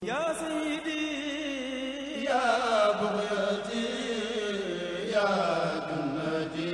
Ya Sayyidi ya Bughyati ya Jannati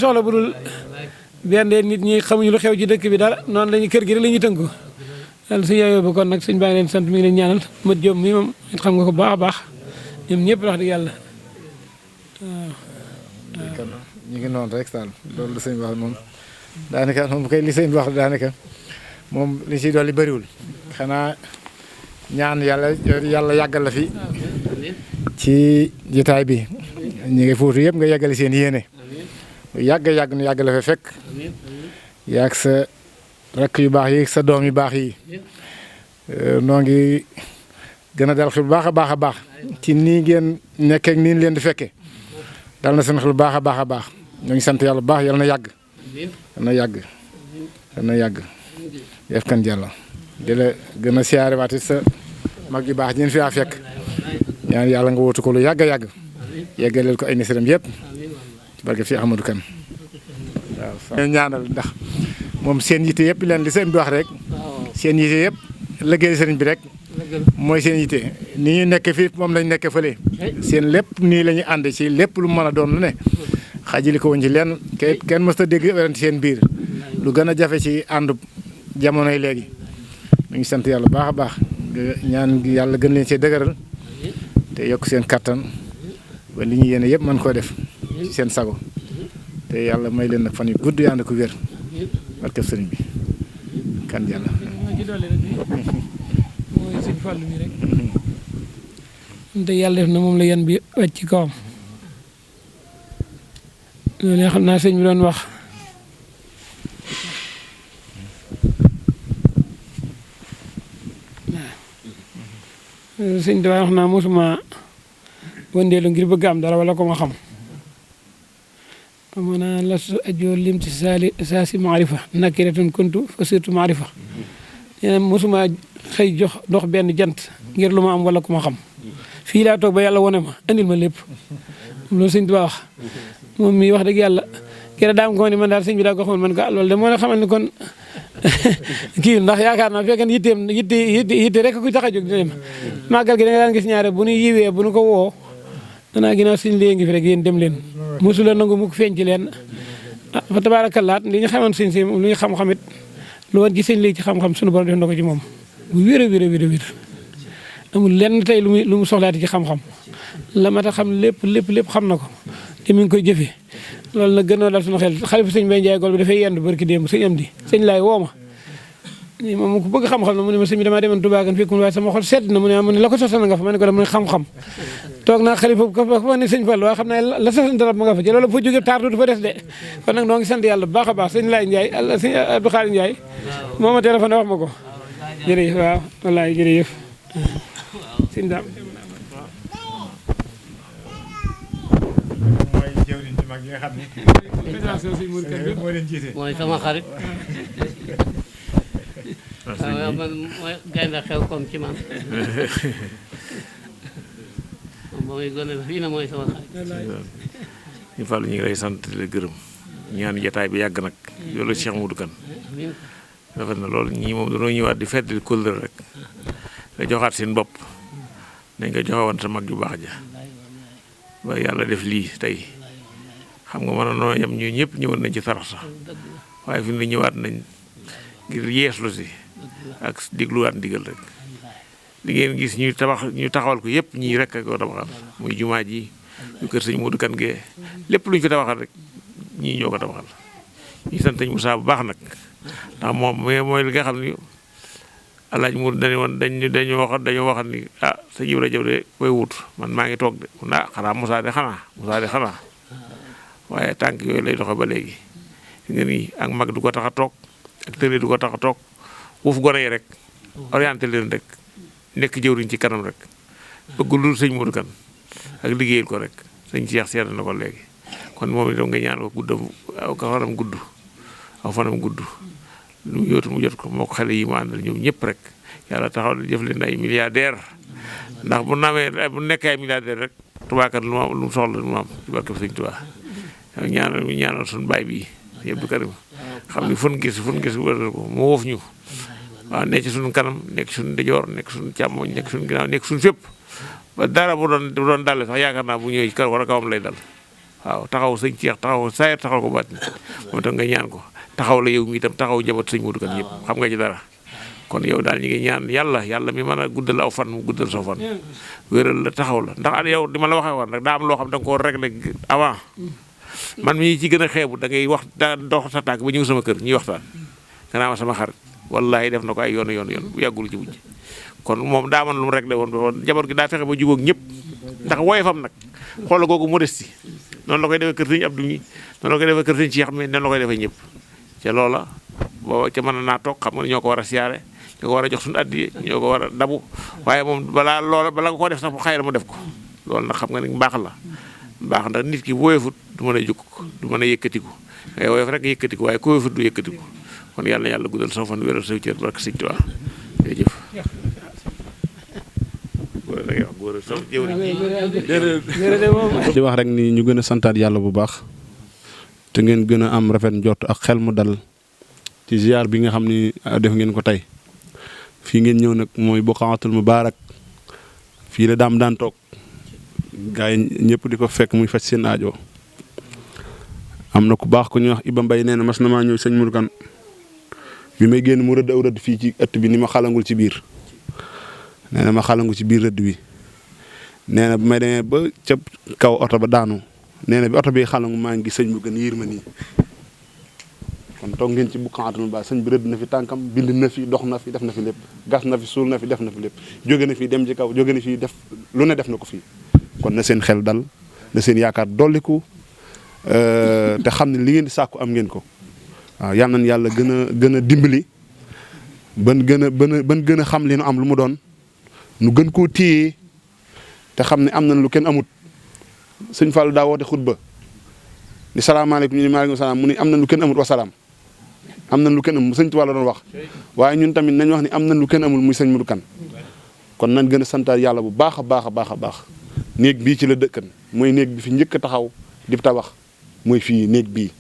soxla bu dul benn nit ñi xamuñu lu xew ci dëkk bi dara noonu lañu kër gi rek la ñuy tënku yàlla su yooyu ba kon nag suñu baa ngi leen sant mi ngi leen ñaanal mat jom mi moom xam nga ko baax a baax ñoom ñëpp wax dëgg yàlla waaw. ñu ngi noonu rek daal loolu la sëñ bi wax moom daanaka moom kay li sëñ bi wax daanaka moom li ciy dolli bëriwul xanaa ñaan yàlla yàggal la fi ci jotaay bi ñu ngi fuutu yëpp nga yàggale seen yéene yàgg nu yàgg la fa fekk yaag sa rakk yu baax yi sa doom yu baax yi noo ngi gën a dal xel bu baax a baax ci nii ngeen nekkee nii leen di fekke dal na seen xel bu baax a baax ñoo ngi sant yàlla bu baax yal na yàgg yal na yàgg def kan jàlla di la gën a siyaare waat sa mag yu baax ñeen fi fekk ñaan yàlla nga wóotu ko lu yàgg yeggaleel ko ay nisiram yëpp barke fi Ahmadou Kane waaw ñaanal ndax moom seen yitte yëpp leen li seen bi wax rek seen yitte yëpp liggéey sëriñ bi rek mooy seen yitte ni ñu nekk fii moom lañ nekk fële seen lépp nii la ñu ànd ci lépp lu mën a doon lu ne xajali ko woon ci lenn kenn mës ta dégg werante seen biir lu gën a jafe ci ànd jamonoy léegi ñu ngi sant yàlla baax a baax ñaan gi yàlla gën leen see dëgëral te yokk seen kattan ba li ñu yéene yëpp mën koo def ci seen sago te yàlla may leen nag fan yu gudd ànd ko wér barkeb sëriñ bi kan yàlla mooy sëñ Fallou mi rek te yàlla def na moom la yan bi wàcc ci kawam loolu xam naa sëñ bi doon wax sëñ dafay wax naa mosuma wëndeelu ngir bëgg am dara wala ko ma xam amana la su ajoo lim ci saa si maarifa nakiratun kuntu fa surtout maarifa nee mosuma xëy dox benn jant ngir lu ma am wala ku ma xam fii laa toog ba yàlla wone ma andil ma lépp loolu sëñ Tuubaa wax moom mii wax dëgg yàlla kii daam ko ne man daal sëñ bi daa ko xamal man ko loolu de moo la xamal ni kon kii ndax yaakaar naa fekk yitte rek ku tax a jóg dina dem màggal gi da nga daan gis ñaare bu nu yiwee bu nu ko woo danaa ginnaaw suñu léegi fi rek yéen dem leen mosula nangu mu feeñ ci leen fa tabaarakallaat li ñu xamoon sëñ si lu ñu xam-xamit lu woon ci sëñ léegi ci xam-xam suñu borom def na ko ci moom bu wér a wér amul lenn tey lu mu soxlaati ci xam-xam la mat a xam lépp xam na ko te mi ngi koy jëfee loolu nag gënoo dal suñu xel xalifa sëñ Mbay Njaay Gol bi dafay yendu barki démb sëñ am di sëñ laay woo ma ni moom ku bëgg xam-xam na mu ne ma sëñ bi damaa demoon Touba gan fekkum waaye sama xol sedd na mu ne la ko sosal nga fa ma ne ko da mu ne xam-xam toog naa xalifa ko ne sëñ Fall waaye xam naa la sosal dara ma nga fa ci loolu fa jóge taar du fa des de kon nag noo ngi sant yàlla bu baax a baax sëñ Laay Njaay sëñ Abdou Xaadir Njaay moo ma téléphone wax ma ko jërëjëf waaw wallaay jërëjëf sëñ daam jëwriñ ci mag yi nga xam ne moo leen jiite mooy sama xarit waaw man mooy gaynde xew comme ci man ba muy gone fii na mooy sama xarit ñu Fallou ñu ngi lay sant di la gërëm ñaan jataay bi yàgg nag yoolu Cheikh Modou Kane rafet na loolu ñii moom dañoo ñëwaat di feddali kóllëre rek nga joxaat seen bopp dañ nga joxewoon sa mag ju baax ja ba yàlla def lii tey xam nga mën noo yem ñu ñëpp ñëwoon nañ ci sarax sax waaye fi mu ne ñëwaat nañ ngir yeeslu si ak dégluwaat ndigal rek li ngeen gis ñu taxawal ko yëpp ñii rek ko tabaxal muy jumaa ji ñu kër sëñ Modou Kane Gueye lépp lu ñu fi tabaxal rek ñii ñoo ko tabaxal ñu sant sëñ Moussa bu baax nag ndax moom mooy li nga xam ni alaaj mu dañoo waxal ni sëñ Ibra Jaw de koy wut man maa ngi toog de mun xanaa Moussa de xanaa waaye tànk yooyu lay doxe ba léegi nga nii ak mag du ko tax a toog ak tële du ko tax a toog wuuf gone yi rek orienté leen rek nekk jëwriñ ci kanam rek bëgg lu sëñ Modou Kane ak liggéeyal ko rek sëñ Cheikh seet na ko léegi kon moom itam nga ñaan ko fanam gudd lu mu yóotu mu jot ko moo ko xale yi mu àndal ñoom ñëpp rek yàlla taxaw jëf leen ay milliardaire ndax bu nekkee ay milliardaire rek tubaakat lu mu soxla lu mu am ci barke sëñ Tuubaa ñaanal suñu baay bi Abdou Karim xam ni fun gis wëral ko mu woof ñu waaw nekk ci suñu kanam nekk suñu ndijoor nekk suñu càmmoñ nekk suñu ginnaaw nekk suñu fépp ba dara bu doon dalle sax yaakaar naa bu ñëwee ci kër war a kawam lay dal waaw taxaw sëñ Cheikh taxaw saayir taxaw ko baat ni moom itam nga ñaan ko taxaw la yow mi itam taxaw njaboot sëñ Modou Kane yëpp xam nga ci dara kon yow daal ñu ngi ñaan yàlla mi mën a guddal aw fan mu guddal soo fan wéral la taxaw la ndax yow di ma la waxee woon rek daa am loo xam da nga koo réglé avant man mii ci gën a xeebu da ngay wax dox sa tànk ba ñëw sama kër ñuy waxtaan ganaa ma sama xarit wallahi def na ko ay yoon bu yàggul ci mujj kon moom daa man lu mu réglé woon njaboot gi daa fexe ba jubóog ñëpp ndax woyefam nag xoola googu modestie noonu la koy defee kër sëñ Abdou mi noonu la koy defee kër sëñ Cheikh mi noonu la koy defee ñëpp ca loola booba ca mën naa toog xam nga ñoo ko war a siyaare ñoo ko war a jox suñu addiye ñoo ko war a dabu waaye moom bala nga ko def sax xëy na mu def ko loolu nag xam nga ni mbaax la mbaax ndax nit ki woyefut du mën a jukk du mën a yëkkatiku ngay woyef rek yëkkatiku waaye ku woyefut du yëkkatiku kon yàlla guddal soo fan wéral sa cër barke sëñ Tuubaa jërëjëf di wax rek ni ñu gën a santaat yàlla bu baax te ngeen gën a am rafet njort ak xel mu dal ci ziar bi nga xam ni def ngeen ko tey fii ngeen ñëw nag mooy Buqaatul Mubaarak fii la daam daan toog gaa yi ñëpp di ko fekk muy faj seen aajo am na ku baax ku ñuy wax Iba Mbay nee na mas na maa ñëw sëñ Modou Kane bi may génn mu rëdd aw rëdd fii ci ëtt bi ni ma xalangul ci biir nee na ma xalangu ci biir rëdd bi nee na bu may demee ba ca kaw oto ba daanu nee na bi oto bi xalangu maa ngi sëñ bu gën yiir ma nii kon toog ngeen ci Buqaatul Mubaarak sëñ bi rëdd na fi tànkam bind na fi dox na fi def na fi lépp gas na fi suul na fi def na fi lépp jóge na fi dem ci kaw jóge na fi def lu ne def na ko fii kon na seen xel dal na seen yaakaar dolliku te xam ne li ngeen di sàkku am ngeen ko waaw yal nañu yàlla gën a dimbali ban gën a xam li nu am lu mu doon nu gën koo téye te xam ne am nañ lu kenn amut sëñ Fallou daa woote xutba ni salaamaaleykum ñu ne maaleykum salaam mu ni am nañ lu kenn amut wa salaam am nañ lu kenn amul sëñ Tuubaa la doon wax waaye ñun tamit nañ wax ni am nañ lu kenn amul muy sëñ Modou Kane kon nañ gën a santaat yàlla bu baax a baax a baax a baax néeg bii ci la dëkkan mooy néeg bi fi njëkk a taxaw di tabax mooy fii néeg bii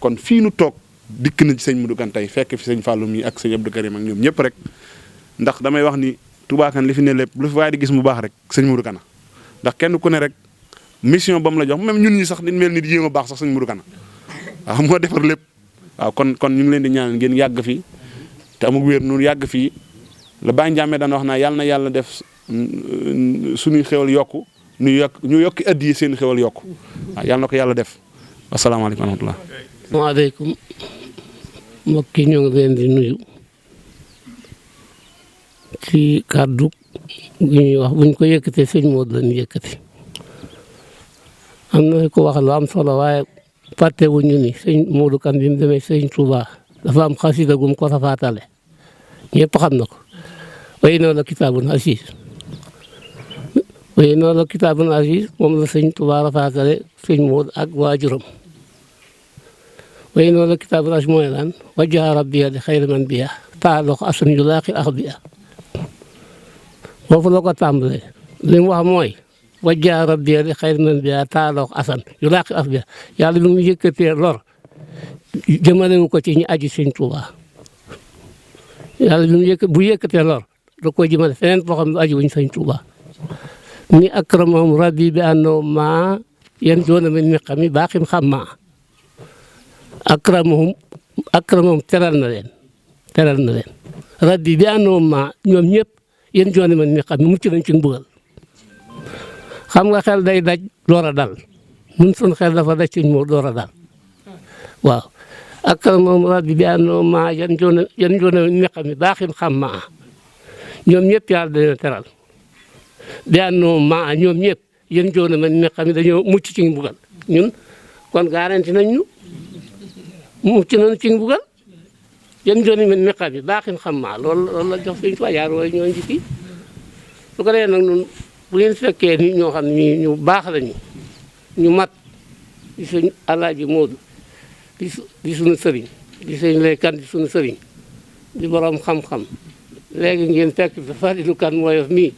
kon fii nu toog dikk na ci sëñ Modou Kane tey fekk fi sëñ Fallou mi ak sëñ Abdou Karim ak ñoom ñëpp rek ndax damay wax ni Touba Kane li fi ne lépp lu fi waaye di gis mu baax rek sëñ Modou Kane ndax kenn ku ne rek mission ba mu la jox même ñun ñi sax nit mel ni di jéem a baax sax sëñ Modou Kane waaw moo defar lépp waaw kon ñu ngi leen di ñaanal ngeen yàgg fii te amug wér nu yàgg fii la Baye Ndiame daan wax naa yàlla na yàlla def suñuy xewal yokku ñu yokki addi yi seen xewal yokku waaw yàlla na ko yàlla def asalaamaaleykum wa rahmatulah. waaleykum mbokk yi ñoo ngi leen di nuyu ci kàddu gi ñuy wax buñ ko yëkkatee sëñ Modou lañu yëkkati am na ko wax lu am solo waaye fàtte wu ñu ni sëñ Modou Kane bi mu demee sëñ Touba dafa am xasida gum ko rafaatale ñëpp xam na ko way noo la kitaabun asiis way noo la kitaabun asiis moom la sëñ Touba rafaatale sëñ Modou ak waajuram way noo la kitaabun asiis mooy lan wajja rabbiya li xayri man biya taalox asan yu laaqi ax biya foofu la ko tàmbalee li mu wax mooy wajja rabbiya li xayri man biya taalox asan yu laaqi ax biya yàlla bi mu yëkkatee lor jëmalewu ko ci ñi aji sëñ Touba yàlla bi mu bu yëkkatee lor da koo jëmale feneen foo xam ne aji wuñ sëñ Touba ni akramahum rabbi bi annahum ma yan doona min miqami baaxim xam ma akramahum teral na leen teral na leen raddi bi àndoon ma ñoom ñëpp yéen jooni man mi xam ne mucc nañ ci mbugal xam nga xel day daj door a dal ñun sun xel dafa daj ci moo door a dal waaw ak moom raddi bi àndoon ma yan jooni man mi xam ne baaxin xam ma ñoom ñëpp yàlla dañoo teral bi àndoon ma ñoom ñëpp yéen jooni man mi xam ne dañoo mucc ci mbugal ñun kon garanti nañ ñu mucc nañ ci mbugal yéen jooni man mi xam ne baaxin xam ma loolu la jox suñu yaar wooyu ñoo njëkki su ko defee nag ñun bu ngeen fekkee ni ñoo xam ne ñu baax lañu ñu mat di suñ Alaaji Moodu di suñu sëriñ di suñ lay kan di suñu sëriñ di borom xam-xam léegi ngeen fekk bi Fadilu Kan mooyof mii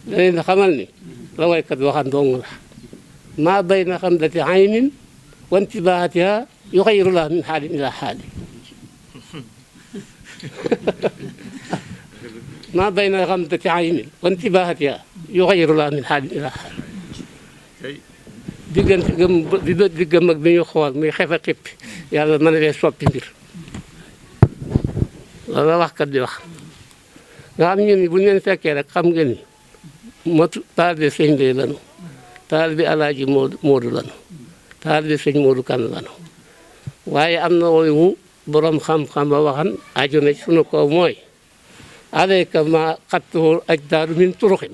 da leen xamal ni la waykat waxan dong la maa bayna xamdati aynin wa intibaahatiha yuxayyirullah min xaalin ila xaali maa bayna xamdati aynin wa intibaahatiha yuxayyirullah min xaalin ila xaali diggante diggam ak bi ñu xool muy xefe xippi yàlla mën na leen soppi mbir loolu la waxkat di wax nga xam ñun ni bu ñu leen fekkee rek xam nga ni matu taalibe sëñ Lay lanu taalibe Alaaji Moodu lanu taalibe sëñ Moodu Kan lanu waaye am na wooyu borom xam-xam ba waxan aju na ci sunu kaw mooy alayka maa xattuhu ajdaaru min turuxin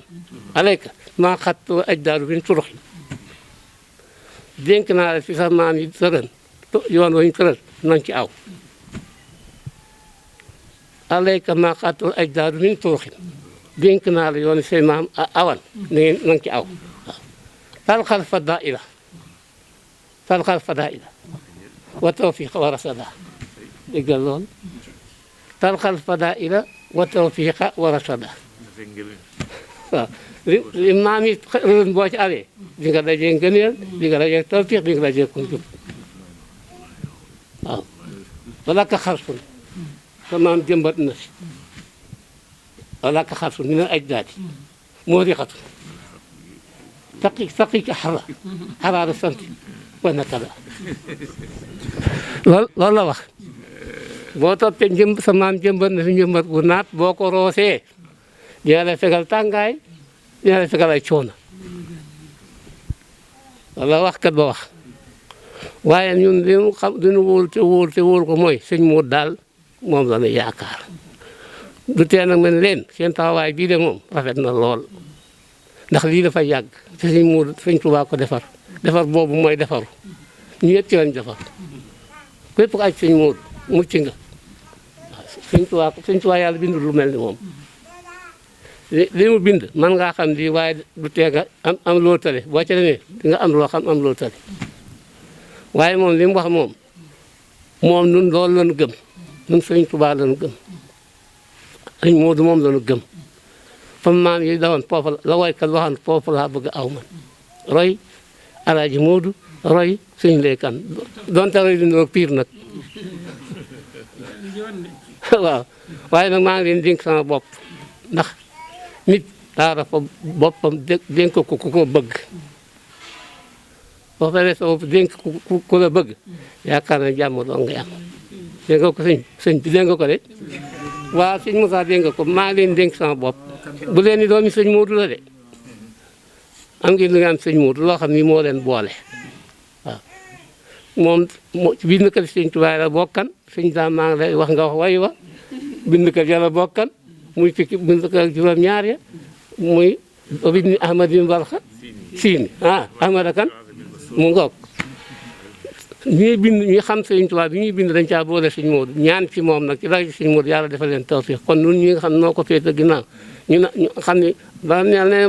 alayka maa xattuhu ajdaaru min turuxin dénk naa la fi sax maam yi tëral yoon wañu tëral nañ ci aw alayka maa xattuhu ajdaaru min turuxin dénk naa la yoon say maam awan nañ ci aw waaw talxal fadaila wa tawfiqa wa rasada déggal lool talxal fadaila wa tawfiqa wa rasada waaw li maam yi rën boo ci awee di nga dajee ngëneel di nga dajee tawfiq di nga dajee ko jub waaw wala ka xarsun sa maam jëmbat na si wala ka xarsun mi ne ajdaadi moo di xatu saqi ka xaraara santi wa nakada loolu la wax boo toppee sa maam jëmbat na fi njëmbat bu naat boo ko roosee dina la fegal tàngaay dina la fegal ay coono wala waxkat ba wax waaye ñun li ñu xam li ñu wóor te wóor ko mooy sëñ Moodu daal moom la ñu yaakaar du tee nag man leen seen taxawaay bii de moom rafet na lool ndax lii dafa yàgg te sëñ Moodu sëñ Tuubaa ko defar boobu mooy defaru ñu yëpp ci lañ defar képp ko aj sëñ Moodu mucc nga waaw sëñ Tuubaa yàlla bindul lu mel ni moom li mu bind man ngaa xam lii waaye du tee nga am loo tale boo ca demee di nga am loo xam am loo tale waaye moom li mu wax moom nun loolu lañu gëm nun sëñ Tuubaa lañu gëm sëñ Moodu moom lañu gëm fam maam yi dawoon foofu la woykat waxoon foofu laa bëgg aw man roy Alaaji Moodu roy sëñ Lay Kan donte roy di noo piir nag waaw waaye nag maa ngi leen dénk sama bopp ndax nit daa rafa boppam dénk ko ku ko bëgg boo fexee sa bopp dénk ku la bëgg yaakaar na jàmm doo ngay am dégg nga ko sëñ bi dégg nga ko de waaw sëñ Moussa dégg nga ko maa ngi leen dénk sama bopp bu leen ni doomi sëñ Moodu la de am ngeen lu nga am sëñ Moodu loo xam ni moo leen boole waaw moom ci biir kër sëñ Tuubaa la bokkan sëñ daa maa ngi lay wax nga wax way wa bind kër yàlla bokkan muy fukki bind kër juróom-ñaar ya muy obid ahmadin balxa siin ahmada kan mu ngoog ñuy bind ñi xam sëñ Tuubaa bi ñuy bind dañ caa boole sëñ Moodu ñaan ci moom nag ci rajo sëñ Moodu yàlla defal leen tawfiq kon nun ñi nga xam noo ko féete ginnaaw ñu xam ni ba ne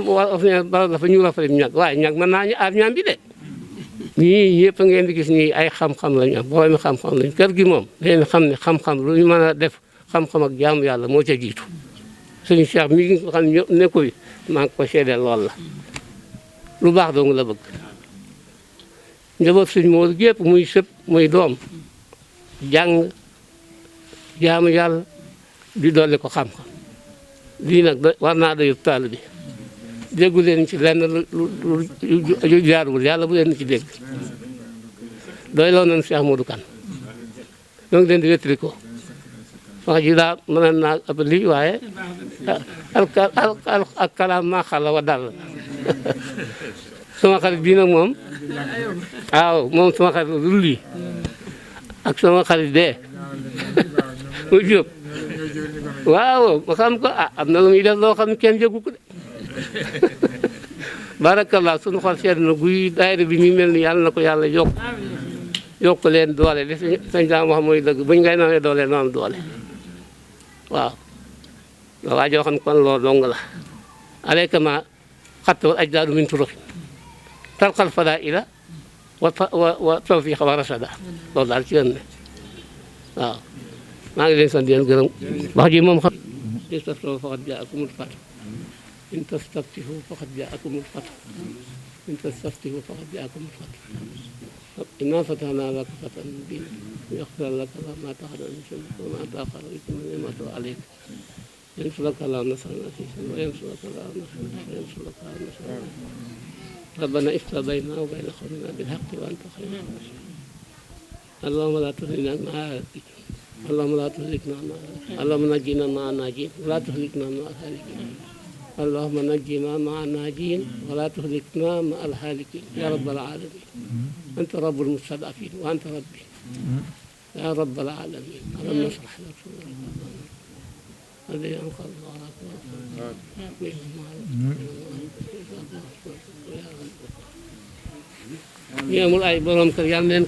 bara dafa ñu rafet ñag waaye ñag mën naa ñu aar ñaam bi de ñii yëpp ngeen di gis ñii ay xam-xam lañu am booy mi xam-xam lañu kër gi moom leen xam ne xam-xam lu ñu mën a def xam-xam ak jaamu yàlla moo ca jiitu suñu Cheikh mi ngi xam ne nekku bi maa ngi ko seedeel lool la lu baax dong la bëgg njaboot suñ Moodu gépp muy sët muy doom jàng jaamu yàlla di dolli ko xam-xam lii nag war naa doyub taal bi déggu leen ci lenn lu jaarul yàlla bu leen ci dégg doy loo nañ Cheikh Modou Kane ñoo ngi leen di wéttali ko wax ji daal mën naa ëpp lii waaye al kalaam maa xala wa dal sama xarit bii nag moom waaw moom sama xarit la dul lii ak sama xarit bee mu jóg waaw ma xam ko am na lu muy def loo xam ne kenn yëgu ko de barakallah suñu xol seet na guy daayira bi ñu mel ni yàlla na ko yàlla yokk leen doole li sëñ daam wax mooy dëgg buñ ngay nawee doole noonu doole waaw waa joo xam kon loolu dong la alayka ma xattawal ajdaadu min turuqin talqal fadaila wa tawfiqa wa rasada loolu daal ci yoon ne waaw maa ngi leen sant di leen gërëm wax ji moom xam istaftihu faqad jaakumul fath in tastaftihu faqad jaakumul fath in tastaftihu faqad jaakumul fath inna fatahna laka fathan mubiinan liyaghfira laka ma taqaddama min dhanbika wa ma ta'akhkhara wa yutimma ni'matahu 'alayka yansuraka Allahu nasran 'azizan wa yansuraka Allahu nasran 'azizan ربنا افتح بيننا وبين قومنا بالحق وانت خير الناصرين اللهم لا تهلكنا مع هالكين اللهم لا تهلكنا مع اللهم نجنا مع الناجين ولا تهلكنا مع الهالكين اللهم نجنا مع الناجين ولا تهلكنا مع الهالكين يا رب العالمين انت رب المستضعفين وانت ربي يا رب العالمين اللهم اشرح لك صدرك الذي انقض ظهرك ñi amul ay borom kër yàlla leen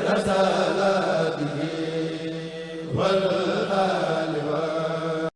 Rasa